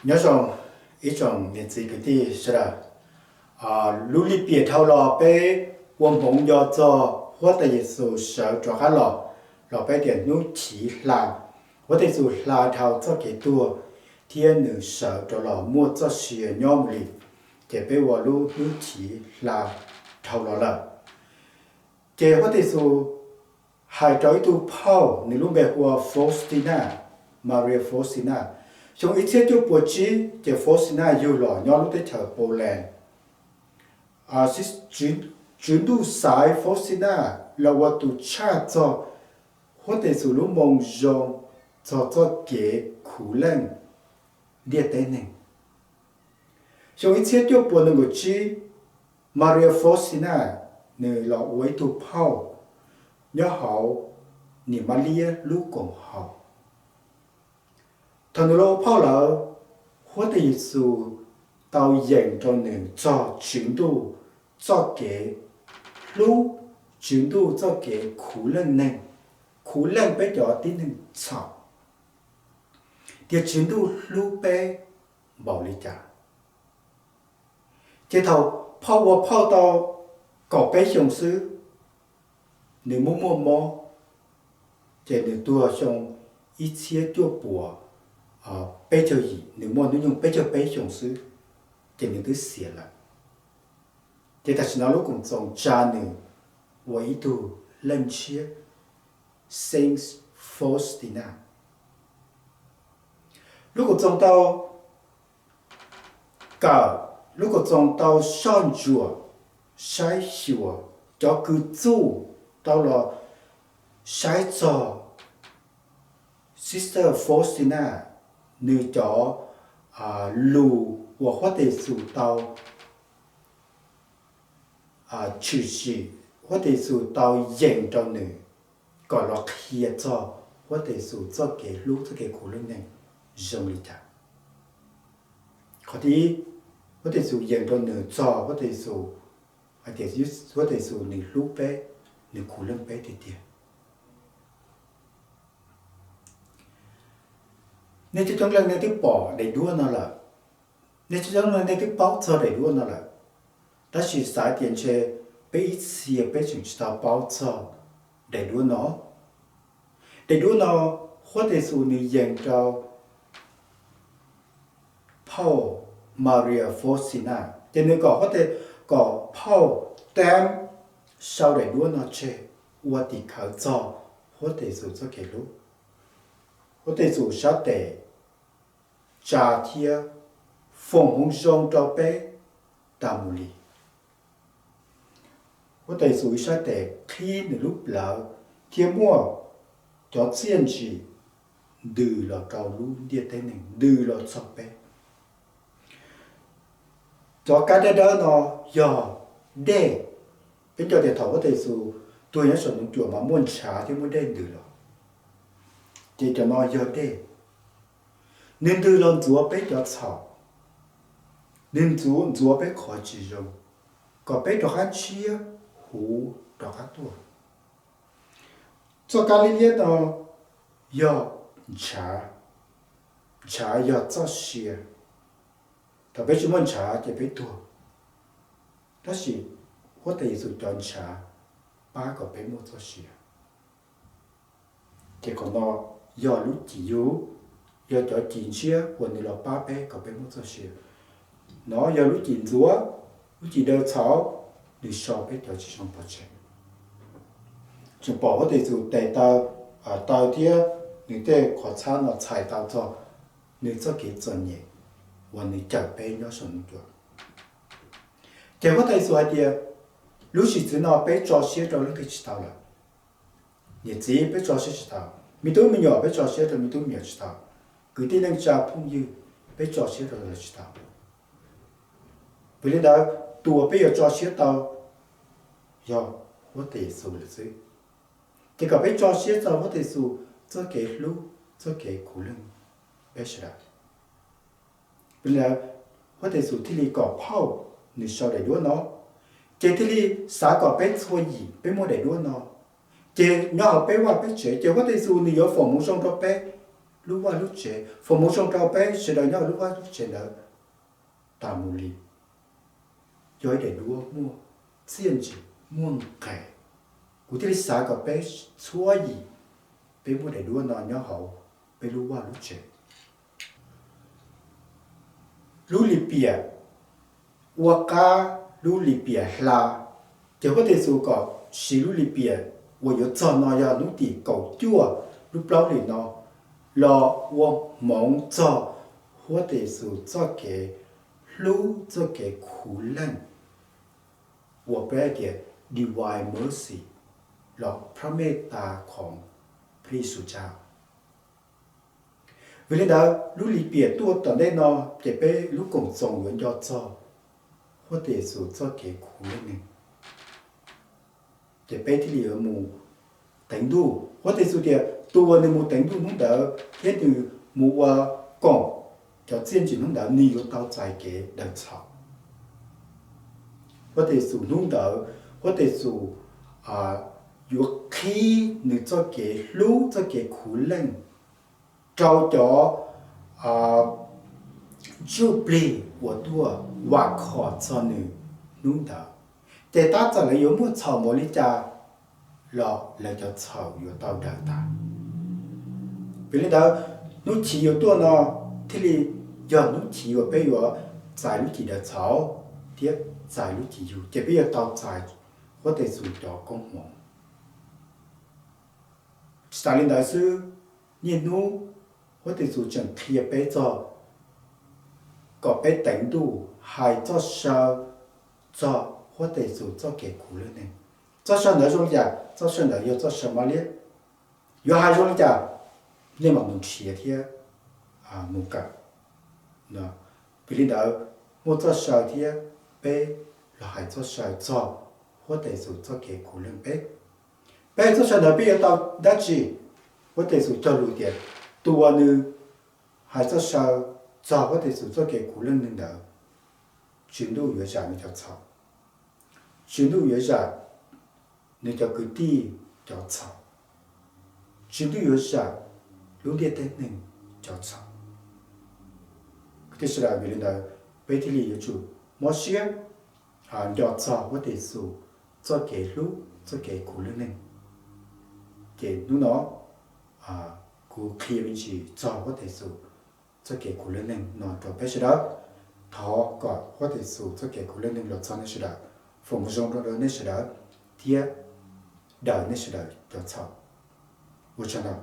Nyob zoo ib tsoom niam txiv kwv tij sawv daws. Lub lim piam dhau los peb ua hmoov nco txog Huab Tais Yes Xus sawv rov qab los, los peb tias hnub chiv hla. Huab Tais Yes Xus hla dhau txoj kev tuag thiab nws sawv rov los muaj txoj sia nyob mus li, ces peb ua lub hnub chiv hla dhau los lawm. Ces Huab Tais Yes Xus hais rau ib tug phauj, nws lub npe hu ua Faustina, Maria Faustina. Xyoo ib txhiab cuaj puas tsib ces Faustina yug los nyob lub teb chaws Poland. Tswv Ntuj xaiv Faustina los ua tus tshaj txog Huab Tais Yes Xus lub moo zoo txog txoj kev khuv leej ntiaj teb neeg. Xyoo ib txhiab cuaj puas nees nkaum tsib, Maria Faustina nws los ua ib tug phauj nyob hauv niam Mab Liab lub koom haum. Thaum nws los ua phauj lawm, Huab Tais Yes Xus tau yees rau nws txog Tswv Ntuj txoj kev hlub, Tswv Ntuj txoj kev khuv leej neeg, khuv leej peb cov tib neeg txhaum, tias Tswv Ntuj hlub peb npaum li cas. Ces thaum phauj ua phauj tau kaum peb xyoo xwb, nws muaj muaj mob, ces nws tuag xyoo ib txhiab cuaj puas peb caug yim, nws muaj hnub nyoog peb caug peb xyoo xwb, ces nws twb xiam lawm. Ces tam sim no lub koom txoos tsa nws ua ib tug leej ntshiab, Saint Faustina. Lub koom txoos tau kawm, lub koom txoos tau soj ntsuam, saib xyuas, cov kws txuj tau los saib txog Sister Faustina, nws cov lus uas Huab Tais Yes Xus tau tshwm sim, Huab Tais Yes Xus tau yees rau nws kom los qhia txog Huab Tais Yes Xus txoj kev hlub, txoj kev khuv leej neeg zoo li cas. Qhov thib ib, Huab Tais Yes Xus yees rau nws txog Huab Tais Yes Xus, hais tias Huab Tais Yes Xus nws hlub peb, nws khuv leej peb tiag tiag. Nej coob coob leej nej twb pom daim duab no lawm, nej coob coob leej nej twb paub txog daim duab no lawm, tab sis xav tias ntshe peb ib txhia peb tseem tsis tau paub txog daim duab no. Daim duab no Huab Tais Yes Xus nws yees rau phauj Maria Faustina, ces nws kom, kom phauj teeb sau daim duab no tseg ua tim khawv txog Huab Tais Yes Xus txoj kev hlub. Huab Tais Yes Xus sab tes tsa thiab foom hmoov zoo rau peb tas mus li. Huab Tais Yes Xus ib sab tes qhib nws lub plawv thiab muaj cov txiaj ntsim ntws los rau lub ntiaj teb neeg, ntws los txog peb. Cov kab dawb dawb no yog dej. Peb nco tias thaum Huab Tais Yes Xus tuag nyob saum ntoo cuam mas muaj ntshav thiab muaj dej ntws los, ces cov no yog dej. Nws ntws los ntxuav peb cov txhaum, nws ntxuav, ntxuav peb qhov tsis zoo, kom peb rov qab ntshiab huv rov qab tuaj. Txoj kab liab liab no yog ntshav, ntshav yog txoj sia. Thaum peb tsis muaj ntshav ces peb tuag, tab sis Huab Tais Yes Xus cov ntshav pab kom peb muaj txoj sia. Ces qhov no yog lub cim yug, yog cov cim ntshiab uas nws los pab peb kom peb muaj txoj sia. No yog lub cim ntxuav, lub cim daws txhaum, nws so peb cov tsis zoo pov tseg. Tseem pom Huab Tais Yes Xus tes taw, taw thiab nws tej qhov txhab no txhais tau txog nws txoj kev txom nyem uas nws cawm peb nyob saum ntoo cuam. Ces Huab Tais Yes Xus hais tias lub sim txwv no peb tso siab rau leej twg tsis tau lawm. Niam txiv peb tso siab tsis tau, me tub me nyuam peb tso siab rau me tub me nyuam tsis tau, kwv tij neej tsa phooj ywg peb tso siab rau lawv tsis tau. Vim li ntawd, tus uas peb yuav tso siab tau yog Huab Tais Yes Xus lawm xwb. Ces kom peb tso siab txog Huab Tais Yes Xus txoj kev hlub, txoj kev khuv leej peb sawv daws. Vim li ntawd, Huab Tais Yes Xus thiaj li kom phauj nws sau daim duab no, ces thiaj li xav kom peb txhua yim peb muaj daim duab no. Ces nyob hauv peb vaj peb tsev ces Huab Tais Yes Xus nws yuav foom hmoov zoo rau peb lub vaj lub tsev, foom hmoov zoo rau peb sawv daws nyob lub vaj lub tsev ntawd tas mus li. Yog ib daim duab muaj txiaj ntsig muaj nqis. Kuv thiaj li xav kom peb txhua yim peb muaj daim duab no nyob hauv peb lub vaj lub tsev. Lub lim piam ua qab lub lim piam hla, ces Huab Tais Xus kom siv lub lim piam uas yuav txog no yog hnub tim kaum cuaj lub plaub hlis no los ua hmoov txog Huab Tais Xus txoj kev hlub, txoj kev khuv leej, uas peb hais tias Divine Mercy los phab mej tas khoom phij su tsa. Vim li ntawd lub lim piam tuaj tom ntej no ces peb lub koom txoos yuav nco txog Huab Tais Xus txoj kev khuv leej neeg, ces peb thiaj li yuav mus teev ntuj. Huab Tais Xus tias tus uas nws mus teev ntuj hnub ntawd thiab nws mus ua koom cov txiaj ntsim hnub ntawd nws yuav tau txais kev daws txhaum. Huab Tais Xus hnub ntawd, Huab Tais Xus yuav qhib nws txoj kev hlub, txoj kev khuv leej rau cov ntsuj plig uas tuaj vam khom txog nws hnub ntawd. Ces tab txawm lawv yuav muaj txhaum npaum li cas los lawv cov txhaum yuav tau daws tas. Vim li ntawd, hnub chiv yuav tuaj no thiaj li yog hnub chiv uas peb yuav txais lub cim daws txhaum thiab txais lub cim yug, ces peb yuav tau txais Huab Tais Xus cov koob hmoov. Tsis tas li ntawd xwb, niaj hnub Huab Tais Xus tseem qhia peb txog kom peb teev ntuj hais txoj saw txog Huab Tais Xus txoj kev khuv leej neeg. Txoj saw ntawd zoo li cas? Txoj saw ntawd yog txoj saw mab liab. Yuav hais zoo li cas? Nej mam mus nrhiav thiab mus kawm. Vim li ntawd, muaj txoj saw thiab peb los hais txoj saw txog Huab Tais Xus txoj kev khuv leej peb. Peb hais txoj saw ntawd peb yuav tau dab tsi? Huab Tais Xus cog lus tias tus uas nws hais txoj saw txog Huab Tais Xus txoj kev khuv leej neeg ntawd, Tswv Ntuj yuav zam nws cov txhaum. Tswv Ntuj yuav zam nws cov kwv tij cov txhaum. Tswv Ntuj yuav zam lub ntiaj teb neeg cov txhaum. Kwv tij sawv daws, vim li ntawd peb thiaj li yuav tsum mob siab nco txog Huab Tais Xus txoj kev hlub, txoj kev khuv leej neeg. Ces hnub no kuv qhia me ntsis txog Huab Tais Xus txoj kev khuv leej neeg no rau peb sawv daws. Thov kom Huab Tais Xus txoj kev khuv leej neeg los txog nej sawv daws, foom hmoov zoo rau nej sawv daws thiab daws nej sawv daws cov txhaum. Ua tsaug ntau.